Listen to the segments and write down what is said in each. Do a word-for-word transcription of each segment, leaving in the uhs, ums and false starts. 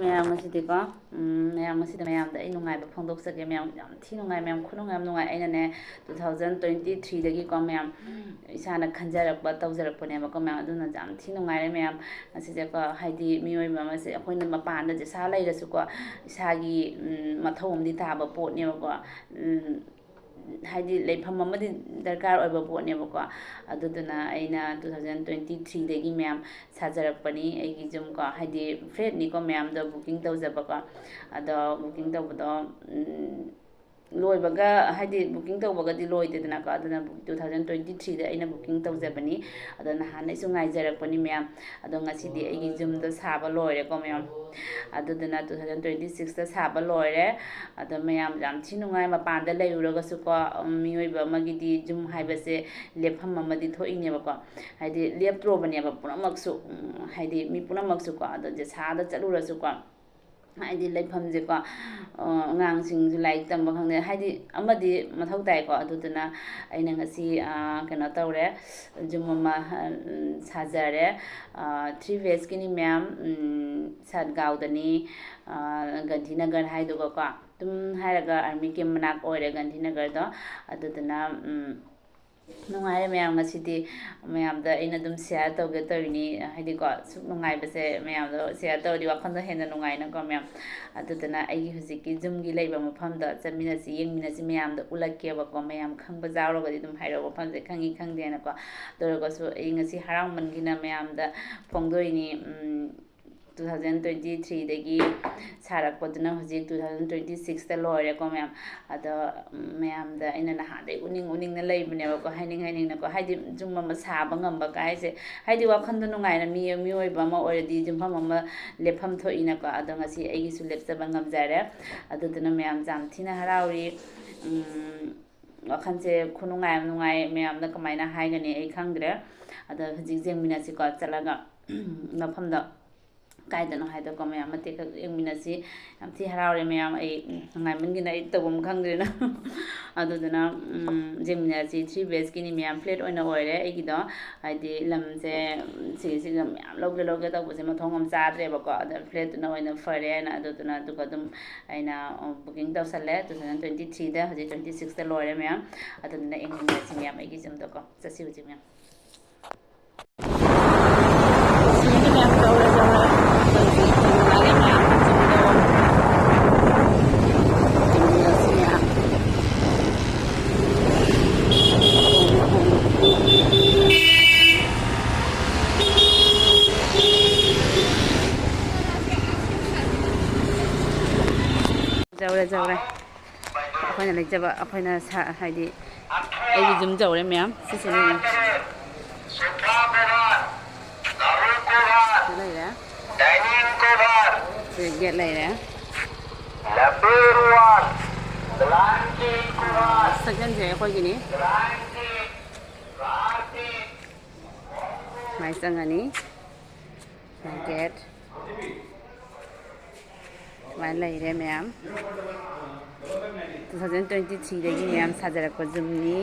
ꯃꯌꯥꯝ, ꯉꯁꯤꯗꯤꯀꯣ, ꯎꯝ, ꯃꯌꯥꯝ, ꯉꯁꯤꯗꯤ ꯃꯌꯥꯝꯗ ꯑꯩ ꯅꯨꯡꯉꯥꯏꯕ ꯐꯣꯡꯗꯣꯛꯆꯒꯦ꯫ ꯃꯌꯥꯝ, ꯌꯥꯝ ꯊꯤ ꯅꯨꯡꯉꯥꯏ ꯃꯌꯥꯝ, ꯈꯨꯅꯨꯡꯉꯥꯏ ꯌꯥꯝ ꯅꯨꯡꯉꯥꯏ꯫ ꯑꯩꯅꯅꯦ, two thousand twenty three ꯗꯒꯤꯀꯣ ꯃꯌꯥꯝ, ꯏꯁꯥꯅ ꯈꯟꯖꯔꯛꯄ ꯇꯧꯖꯔꯛꯄꯅꯦꯕꯀꯣ ꯃꯌꯥꯝ꯫ ꯑꯗꯨꯅ ꯌꯥꯝ ꯊꯤ ꯅꯨꯡꯉꯥꯏꯔꯦ ꯃꯌꯥꯝ꯫ ꯉꯁꯤꯁꯦꯀꯣ, ꯍꯥꯏꯗꯤ ꯃꯤꯑꯣꯏꯕ ꯑꯃꯁꯦ ꯑꯩꯈꯣꯏꯅ ꯃꯄꯥꯟꯗ ꯄꯩꯁꯥ ꯂꯩꯔꯁꯨꯀꯣ, ꯏꯁꯥꯒꯤ, ꯎꯝ, ꯃꯊꯧ ꯑꯃꯗꯤ ꯇꯥꯕ ꯄꯣꯠꯅꯦꯕꯀꯣ꯫ ꯎꯝ, ꯍꯥꯏꯗꯤ ꯂꯩꯐꯝ ꯑꯃꯗꯤ ꯗꯔꯀꯥꯔ ꯑꯣꯏꯕ ꯄꯣꯠꯅꯦꯕꯀꯣ꯫ ꯑꯗꯨꯗꯨꯅ ꯑꯩꯅ two thousand twenty three ꯗꯒꯤ ꯃꯌꯥꯝ ꯁꯥꯖꯔꯛꯄꯅꯤ ꯑꯩꯒꯤ ꯌꯨꯝ ꯀꯣ, ꯍꯥꯏꯗꯤ flat ꯅꯤꯀꯣ ꯃꯌꯥꯝꯗꯣ booking ꯇꯧꯖꯕꯀꯣ꯫ ꯑꯗꯣ booking ꯇꯧꯕꯗꯣ, ꯎꯝ, ꯂꯣꯏꯕꯒ, ꯍꯥꯏꯗꯤ booking ꯇꯧꯕꯒꯗꯤ ꯂꯣꯏꯗꯦꯗꯅꯀꯣ, ꯑꯗꯨꯅ two thousand twenty three ꯗ ꯑꯩꯅ booking ꯇꯧꯖꯕꯅꯤ꯫ ꯑꯗꯣ ꯅꯍꯥꯟꯗꯩꯁꯨ ꯉꯥꯏꯖꯔꯛꯄꯅꯤ ꯃꯌꯥꯝ꯫ ꯑꯗꯣ ꯉꯁꯤꯗꯤ ꯑꯩꯒꯤ ꯌꯨꯝꯗꯣ ꯁꯥꯕ ꯂꯣꯏꯔꯦꯀꯣ ꯃꯌꯥꯝ꯫ ꯑꯗꯨꯗꯨꯅ two thousand twenty six ꯇ ꯁꯥꯕ ꯂꯣꯏꯔꯦ꯫ ꯑꯗꯣ ꯃꯌꯥꯝ, ꯌꯥꯝ ꯊꯤ ꯅꯨꯡꯉꯥꯏ꯫ ꯃꯄꯥꯟꯗ ꯂꯩꯔꯨꯔꯒꯁꯨꯀꯣ, ꯎꯝ, ꯃꯤꯑꯣꯏꯕ ꯑꯃꯒꯤꯗꯤ ꯌꯨꯝ ꯍꯥꯏꯕꯁꯦ ꯂꯦꯞꯐꯝ ꯑꯃꯗꯤ ꯊꯣꯛꯏꯅꯦꯕꯀꯣ꯫ ꯍꯥꯏꯗꯤ ꯂꯦꯞꯇ꯭ꯔꯣꯕꯅꯦꯕ ꯄꯨꯝꯅꯃꯛꯁꯨ, ꯎꯝ, ꯍꯥꯏꯗꯤ ꯃꯤ ꯄꯨꯝꯅꯃꯛꯁꯨꯀꯣ꯫ ꯑꯗꯣ ꯖꯦꯁꯥꯗ ꯆꯠꯂꯨꯔꯁꯨꯀꯣ, ꯍꯥꯏꯗꯤ ꯂꯩꯐꯝꯁꯦꯀꯣ, ꯑ, ꯑꯉꯥꯡꯁꯤꯡꯁꯨ ꯂꯥꯏꯔꯤꯛ ꯇꯝꯕ ꯈꯪꯗꯦ, ꯍꯥꯏꯗꯤ ꯑꯃꯗꯤ ꯃꯊꯧ ꯇꯥꯏꯀꯣ꯫ ꯑꯗꯨꯗꯨꯅ ꯑꯩꯅ ꯉꯁꯤ, ꯑ, ꯀꯩꯅꯣ ꯇꯧꯔꯦ, ꯌꯨꯝ ꯑꯃ, ꯎꯝ, ꯁꯥꯖꯔꯦ꯫ ꯑ, three B H K ꯅꯤ ꯃꯌꯥꯝ, ꯎꯝ, ꯁꯠꯒꯥꯎꯗꯅꯤ, ꯑ, ꯒꯥꯟꯙꯤꯅꯒꯔ ꯍꯥꯏꯗꯨꯒꯀꯣ꯫ ꯑꯗꯨꯝ ꯍꯥꯏꯔꯒ army camp ꯃꯅꯥꯛ ꯑꯣꯏꯔꯦ ꯒꯥꯟꯙꯤꯅꯒꯔꯗꯣ꯫ ꯑꯗꯨꯗꯨꯅ, ꯎꯝ, ꯅꯨꯡꯉꯥꯏꯔꯦ ꯃꯌꯥꯝ꯫ ꯉꯁꯤꯗꯤ ꯃꯌꯥꯝꯗ ꯑꯩꯅ ꯑꯗꯨꯝ share ꯇꯧꯒꯦ ꯇꯧꯔꯤꯅꯤ, ꯍꯥꯏꯗꯤꯀꯣ, ꯁꯨꯛ ꯅꯨꯡꯉꯥꯏꯕꯁꯦ ꯃꯌꯥꯝꯗꯣ share ꯇꯧꯔꯗꯤ ꯋꯥꯈꯜꯗꯣ ꯍꯦꯟꯅ ꯅꯨꯡꯉꯥꯏꯅꯀꯣ ꯃꯌꯥꯝ꯫ ꯑꯗꯨꯗꯨꯅ ꯑꯩꯒꯤ ꯍꯧꯖꯤꯛꯀꯤ ꯌꯨꯝꯒꯤ ꯂꯩꯕ ꯃꯐꯝꯗꯣ ꯆꯠꯃꯤꯟꯅꯁꯤ, ꯌꯦꯡꯃꯤꯟꯅꯁꯤ, ꯃꯌꯥꯝꯗ ꯎꯠꯂꯛꯀꯦꯕꯀꯣ꯫ ꯃꯌꯥꯝ ꯈꯪꯕ ꯌꯥꯎꯔꯒꯗꯤ ꯑꯗꯨꯝ ꯍꯥꯏꯔꯛꯑꯣ, ꯃꯐꯝꯁꯦ ꯈꯪꯉꯤ ꯈꯪꯗꯦꯅꯀꯣ꯫ ꯑꯗꯨ ꯑꯣꯏꯔꯒꯁꯨ ꯑꯩ ꯉꯁꯤ ꯍꯔꯥꯎꯃꯟꯒꯤꯅ ꯃꯌꯥꯝꯗ ꯐꯣꯡꯗꯣꯛꯏꯅꯤ꯫ ꯎꯝ, two thousand twenty three ꯗꯒꯤ ꯁꯥꯔꯛꯄꯗꯨꯅ ꯍꯧꯖꯤꯛ two thousand twenty six ꯇ ꯂꯣꯏꯔꯦꯀꯣ ꯃꯌꯥꯝ꯫ ꯑꯗꯣ, ꯎꯝ, ꯃꯌꯥꯝꯗ ꯑꯩꯅ ꯅꯍꯥꯟꯗꯩ ꯎꯅꯤꯡ ꯎꯅꯤꯡꯅ ꯂꯩꯕꯅꯦꯕꯀꯣ, ꯍꯥꯏꯅꯤꯡ ꯍꯥꯏꯅꯤꯡꯅꯀꯣ꯫ ꯍꯥꯏꯗꯤ ꯌꯨꯝ ꯑꯃ ꯁꯥꯕ ꯉꯝꯕ ꯀꯥꯏꯁꯦ, ꯍꯥꯏꯗꯤ ꯋꯥꯈꯜꯗꯣ ꯅꯨꯡꯉꯥꯏꯅ ꯃꯤ, ꯃꯤꯑꯣꯏꯕ ꯑꯃ ꯑꯣꯏꯔꯗꯤ ꯌꯨꯝꯐꯝ ꯑꯃ ꯂꯦꯞꯐꯝ ꯊꯣꯛꯏꯅꯀꯣ꯫ ꯑꯗꯣ ꯉꯁꯤ ꯑꯩꯒꯤꯁꯨ ꯂꯦꯞꯆꯕ ꯉꯝꯖꯔꯦ꯫ ꯑꯗꯨꯗꯨꯅ ꯃꯌꯥꯝ ꯌꯥꯝ ꯊꯤꯅ ꯍꯔꯥꯎꯔꯤ꯫ ꯎꯝ, ꯋꯥꯈꯜꯁꯦ ꯈꯨꯅꯨꯡꯉꯥꯏ ꯑꯃ ꯅꯨꯡꯉꯥꯏ, ꯃꯌꯥꯝꯗ ꯀꯃꯥꯏꯅ ꯍꯥꯏꯒꯅꯤ ꯑꯩ ꯈꯪꯗ꯭ꯔꯦ꯫ ꯑꯗꯣ ꯍꯧꯖꯤꯛ ꯌꯦꯡꯃꯤꯟꯅꯁꯤꯀꯣ ꯆꯠꯂꯒ ꯃꯐꯝꯗꯣ꯫ ꯀꯥꯏꯗꯅꯣ ꯍꯥꯏꯗꯣꯀꯣ ꯃꯌꯥꯝ, ꯃꯇꯦꯛ ꯈꯛ ꯌꯦꯡꯃꯤꯟꯅꯁꯤ꯫ ꯌꯥꯝ ꯊꯤ ꯍꯔꯥꯎꯔꯦ ꯃꯌꯥꯝ, ꯑꯩ, ꯎꯝ, ꯅꯨꯡꯉꯥꯏꯃꯟꯒꯤꯗꯅ ꯑꯩ ꯇꯧꯐꯝ ꯈꯪꯗ꯭ꯔꯦꯅ꯫ ꯑꯗꯨꯗꯨꯅ, ꯎꯝ, ꯌꯦꯡꯃꯤꯟꯅꯁꯤ꯫ Three B H Kꯅꯤ ꯃꯌꯥꯝ, flat ꯑꯣꯏꯅ ꯑꯣꯏꯔꯦ ꯑꯩꯒꯤꯗꯣ꯫ ꯍꯥꯏꯗꯤ ꯂꯝꯁꯦ, ꯎꯝ, ꯁꯤꯒꯤꯁꯤꯒ ꯃꯌꯥꯝ ꯂꯧꯒꯦ ꯂꯧꯒꯦ ꯇꯧꯕꯁꯦ ꯃꯊꯣꯡ ꯑꯃ ꯆꯥꯗ꯭ꯔꯦꯕꯀꯣ꯫ ꯑꯗ flatꯇꯨꯅ ꯑꯣꯏꯅ ꯐꯔꯦꯅ, ꯑꯗꯨꯗꯨꯅ ꯑꯗꯨꯒ ꯑꯗꯨꯝ ꯑꯩꯅ, ꯑ, booking ꯇꯧꯁꯜꯂꯦ꯫ Two thousand twenty threeꯗ, ꯍꯧꯖꯤꯛ twenty sixꯇ ꯂꯣꯏꯔꯦ ꯃꯌꯥꯝ꯫ ꯑꯗꯨꯗꯨꯅ ꯌꯦꯡꯃꯤꯟꯅꯁꯤ ꯃꯌꯥꯝ ꯑꯩꯒꯤ ꯌꯨꯝꯗꯀꯣ꯫ ꯆꯠꯁꯤ ꯍꯧꯖꯤꯛ ꯃꯌꯥꯝ꯫ ꯌꯧꯔꯦ, ꯌꯧꯔꯦ꯫ ꯑꯩꯈꯣꯏꯅ ꯂꯩꯖꯕ, ꯑꯩꯈꯣꯏꯅ ꯁꯥ-, ꯍꯥꯏꯗꯤ ꯑꯩꯒꯤ ꯌꯨꯝ ꯌꯧꯔꯦ ꯃꯌꯥꯝ꯫ ꯁꯤꯁꯤꯅ ꯁꯤ ꯂꯩꯔꯦ꯫ ꯁꯤ gate ꯂꯩꯔꯦ꯫ Secondꯁꯦ ꯑꯩꯈꯣꯏꯒꯤꯅꯤ꯫ ꯁꯨꯃꯥꯏꯅ ꯆꯪꯉꯅꯤ꯫ Gate꯫ ꯁꯨꯃꯥꯏꯅ ꯂꯩꯔꯦ ꯃꯌꯥꯝ꯫ Two thousand twenty threeꯗꯒꯤ ꯃꯌꯥꯝ ꯁꯥꯖꯔꯛꯄ ꯌꯨꯝꯅꯤ꯫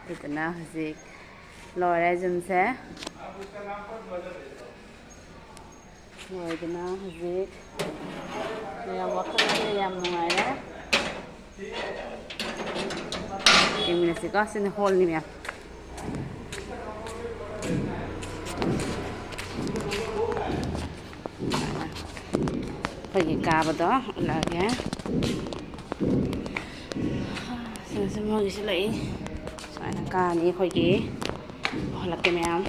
ꯑꯗꯨꯗꯨꯅ ꯍꯧꯖꯤꯛ ꯂꯣꯏꯔꯦ ꯌꯨꯝꯁꯦ꯫ ꯂꯣꯏꯗꯅ ꯍꯧꯖꯤꯛ ꯃꯌꯥꯝ ꯋꯥꯈꯜꯁꯦ ꯌꯥꯝ ꯅꯨꯡꯉꯥꯏꯔꯦ꯫ ꯌꯦꯡꯃꯤꯟꯅꯁꯤꯀꯣ, ꯁꯤꯅ hallꯅꯤ ꯃꯌꯥꯝ꯫ ꯑꯩꯈꯣꯏꯒꯤ ꯀꯥꯕꯗꯣ ꯎꯠꯂꯛꯑꯒꯦ꯫ ꯁꯤꯗꯁꯨ ꯃꯣꯏꯒꯤꯁꯨ ꯂꯩ꯫ ꯁꯨꯃꯥꯏꯅ ꯀꯥꯅꯤ ꯑꯩꯈꯣꯏꯒꯤ꯫ ꯎꯍꯜꯂꯛꯀꯦ ꯃꯌꯥꯝ꯫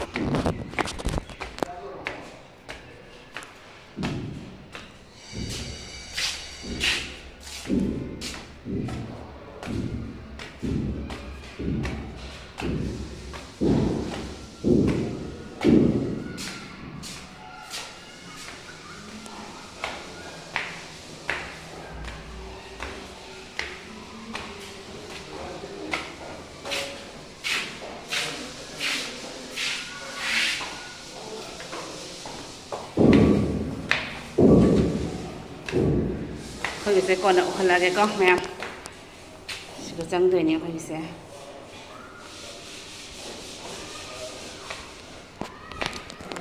ꯑꯩꯈꯣꯏꯒꯤꯁꯦ ꯀꯣꯟꯅ ꯎꯍꯜꯂꯛꯑꯒꯦꯀꯣ ꯃꯌꯥꯝ꯫ ꯁꯤꯒ ꯆꯪꯗꯣꯏꯅꯦ ꯑꯩꯈꯣꯏꯒꯤꯁꯦ꯫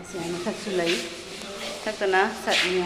ꯁꯤ ꯃꯊꯛꯁꯨ ꯂꯩ꯫ ꯃꯊꯛꯇꯅ ꯁꯠꯅꯤ꯫